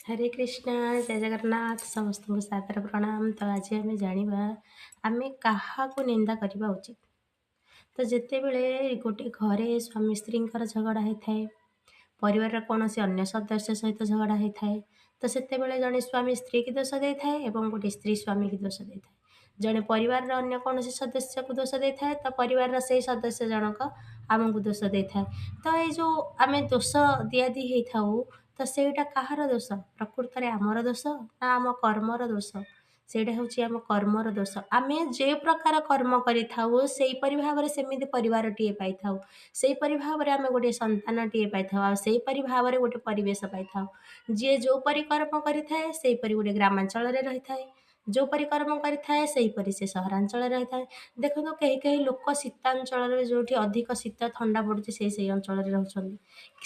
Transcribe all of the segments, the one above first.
ହରେ କୃଷ୍ଣ, ଜୟ ଜଗନ୍ନାଥ। ସମସ୍ତଙ୍କୁ ସାଦର ପ୍ରଣାମ। ତ ଆଜି ଆମେ ଜାଣିବା ଆମେ କାହାକୁ ନିନ୍ଦା କରିବା ଉଚିତ। ତ ଯେତେବେଳେ ଗୋଟେ ଘରେ ସ୍ୱାମୀ ସ୍ତ୍ରୀଙ୍କର ଝଗଡ଼ା ହେଇଥାଏ, ପରିବାରର କୌଣସି ଅନ୍ୟ ସଦସ୍ୟ ସହିତ ଝଗଡ଼ା ହେଇଥାଏ, ତ ସେତେବେଳେ ଜଣେ ସ୍ୱାମୀ ସ୍ତ୍ରୀକି ଦୋଷ ଦେଇଥାଏ ଏବଂ ଗୋଟେ ସ୍ତ୍ରୀ ସ୍ୱାମୀକି ଦୋଷ ଦେଇଥାଏ। ଜଣେ ପରିବାରର ଅନ୍ୟ କୌଣସି ସଦସ୍ୟକୁ ଦୋଷ ଦେଇଥାଏ, ତ ପରିବାରର ସେଇ ସଦସ୍ୟ ଜଣକ ଆମକୁ ଦୋଷ ଦେଇଥାଏ। ତ ଏଇ ଯେଉଁ ଆମେ ଦୋଷ ଦିଆଦି ହେଇଥାଉ, ତ ସେଇଟା କାହାର ଦୋଷ? ପ୍ରକୃତରେ ଆମର ଦୋଷ ନା ଆମ କର୍ମର ଦୋଷ? ସେଇଟା ହେଉଛି ଆମ କର୍ମର ଦୋଷ। ଆମେ ଯେଉଁ ପ୍ରକାର କର୍ମ କରିଥାଉ, ସେଇପରି ଭାବରେ ସେମିତି ପରିବାରଟିଏ ପାଇଥାଉ, ସେଇପରି ଭାବରେ ଆମେ ଗୋଟିଏ ସନ୍ତାନଟିଏ ପାଇଥାଉ, ଆଉ ସେଇପରି ଭାବରେ ଗୋଟେ ପରିବେଶ ପାଇଥାଉ। ଯିଏ ଯେଉଁପରି କର୍ମ କରିଥାଏ, ସେହିପରି ଗୋଟେ ଗ୍ରାମାଞ୍ଚଳରେ ରହିଥାଏ। ଯେଉଁପରି କର୍ମ କରିଥାଏ, ସେହିପରି ସେ ସହରାଞ୍ଚଳରେ ରହିଥାଏ। ଦେଖନ୍ତୁ, କେହି କେହି ଲୋକ ଶୀତାଞ୍ଚଳରେ, ଯେଉଁଠି ଅଧିକ ଶୀତ ଥଣ୍ଡା ପଡ଼ୁଛି, ସେଇ ସେଇ ଅଞ୍ଚଳରେ ରହୁଛନ୍ତି।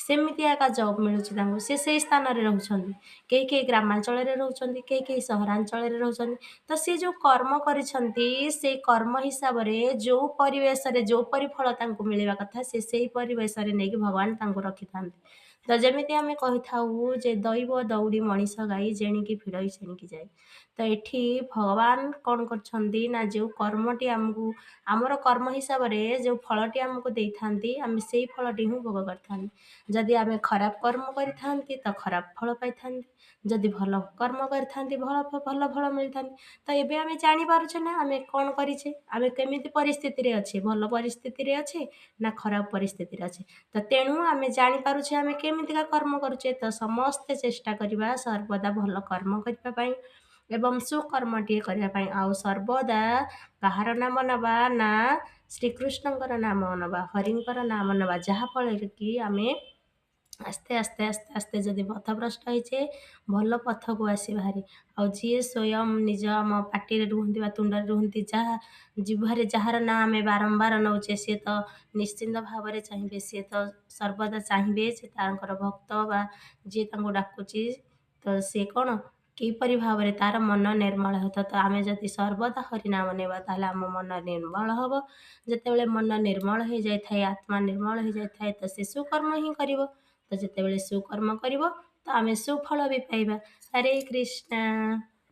ସେମିତି ଏକା ଜବ୍ ମିଳୁଛି ତାଙ୍କୁ, ସେ ସେଇ ସ୍ଥାନରେ ରହୁଛନ୍ତି। କେହି କେହି ଗ୍ରାମାଞ୍ଚଳରେ ରହୁଛନ୍ତି, କେହି କେହି ସହରାଞ୍ଚଳରେ ରହୁଛନ୍ତି। ତ ସେ ଯେଉଁ କର୍ମ କରିଛନ୍ତି, ସେଇ କର୍ମ ହିସାବରେ ଯେଉଁ ପରିବେଶରେ ଯେଉଁପରି ଫଳ ତାଙ୍କୁ ମିଳିବା କଥା, ସେ ସେଇ ପରିବେଶରେ ନେଇକି ଭଗବାନ ତାଙ୍କୁ ରଖିଥାନ୍ତି। ତ ଯେମିତି ଆମେ କହିଥାଉ ଯେ ଦୈବ ଦଉଡ଼ି ମଣିଷ ଗାଇ, ଯେଣିକି ଭିଡ଼ଇ ସେଣିକି ଯାଇ। ତ ଏଠି ଭଗବାନ କ'ଣ କରୁଛନ୍ତି ନା, ଯେଉଁ କର୍ମଟି ଆମକୁ, ଆମର କର୍ମ ହିସାବରେ ଯେଉଁ ଫଳଟି ଆମକୁ ଦେଇଥାନ୍ତି, ଆମେ ସେଇ ଫଳଟି ହିଁ ଭୋଗ କରିଥାନ୍ତି। ଯଦି ଆମେ ଖରାପ କର୍ମ କରିଥାନ୍ତି, ତ ଖରାପ ଫଳ ପାଇଥାନ୍ତି। ଯଦି ଭଲ କର୍ମ କରିଥାନ୍ତି, ଭଲ ଭଲ ଫଳ ମିଳିଥାନ୍ତି। ତ ଏବେ ଆମେ ଜାଣିପାରୁଛେ ନା ଆମେ କ'ଣ କରିଛେ, ଆମେ କେମିତି ପରିସ୍ଥିତିରେ ଅଛେ, ଭଲ ପରିସ୍ଥିତିରେ ଅଛେ ନା ଖରାପ ପରିସ୍ଥିତିରେ ଅଛେ। ତ ତେଣୁ ଆମେ ଜାଣିପାରୁଛେ ଆମେ କେମିତିକା କର୍ମ କରୁଛେ। ତ ସମସ୍ତେ ଚେଷ୍ଟା କରିବା ସର୍ବଦା ଭଲ କର୍ମ କରିବା ପାଇଁ ଏବଂ ସୁକର୍ମଟିଏ କରିବା ପାଇଁ। ଆଉ ସର୍ବଦା କାହାର ନାମ ନେବା ନା ଶ୍ରୀକୃଷ୍ଣଙ୍କର ନାମ ନେବା, ହରିଙ୍କର ନାମ ନେବା, ଯାହାଫଳରେ କି ଆମେ ଆସ୍ତେ ଆସ୍ତେ ଆସ୍ତେ ଆସ୍ତେ ଯଦି ପଥଭ୍ରଷ୍ଟ ହେଇଛେ, ଭଲ ପଥକୁ ଆସି ବାହାରି। ଆଉ ଯିଏ ସ୍ୱୟଂ ନିଜ ଆମ ପାଟିରେ ରୁହନ୍ତି ବା ତୁଣ୍ଡରେ ରୁହନ୍ତି, ଯାହା ଜିଭରେ ଯାହାର ନାଁ ଆମେ ବାରମ୍ବାର ନେଉଛେ, ସିଏ ତ ନିଶ୍ଚିନ୍ତ ଭାବରେ ଚାହିଁବେ, ସିଏ ତ ସର୍ବଦା ଚାହିଁବେ ଯେ ତାଙ୍କର ଭକ୍ତ ବା ଯିଏ ତାଙ୍କୁ ଡାକୁଛି, ତ ସିଏ କ'ଣ କିପରି ଭାବରେ ତାର ମନ ନିର୍ମଳ ହେଉଥିବ। ତ ଆମେ ଯଦି ସର୍ବଦା ହରିନାମ ନେବା, ତାହେଲେ ଆମ ମନ ନିର୍ମଳ ହେବ। ଯେତେବେଳେ ମନ ନିର୍ମଳ ହେଇଯାଇଥାଏ, ଆତ୍ମା ନିର୍ମଳ ହେଇଯାଇଥାଏ, ତ ସେ ସୁକର୍ମ ହିଁ କରିବ। ତ ଯେତେବେଳେ ସୁକର୍ମ କରିବ, ତ ଆମେ ସୁଫଳ ବି ପାଇବା। ହରେ କୃଷ୍ଣ।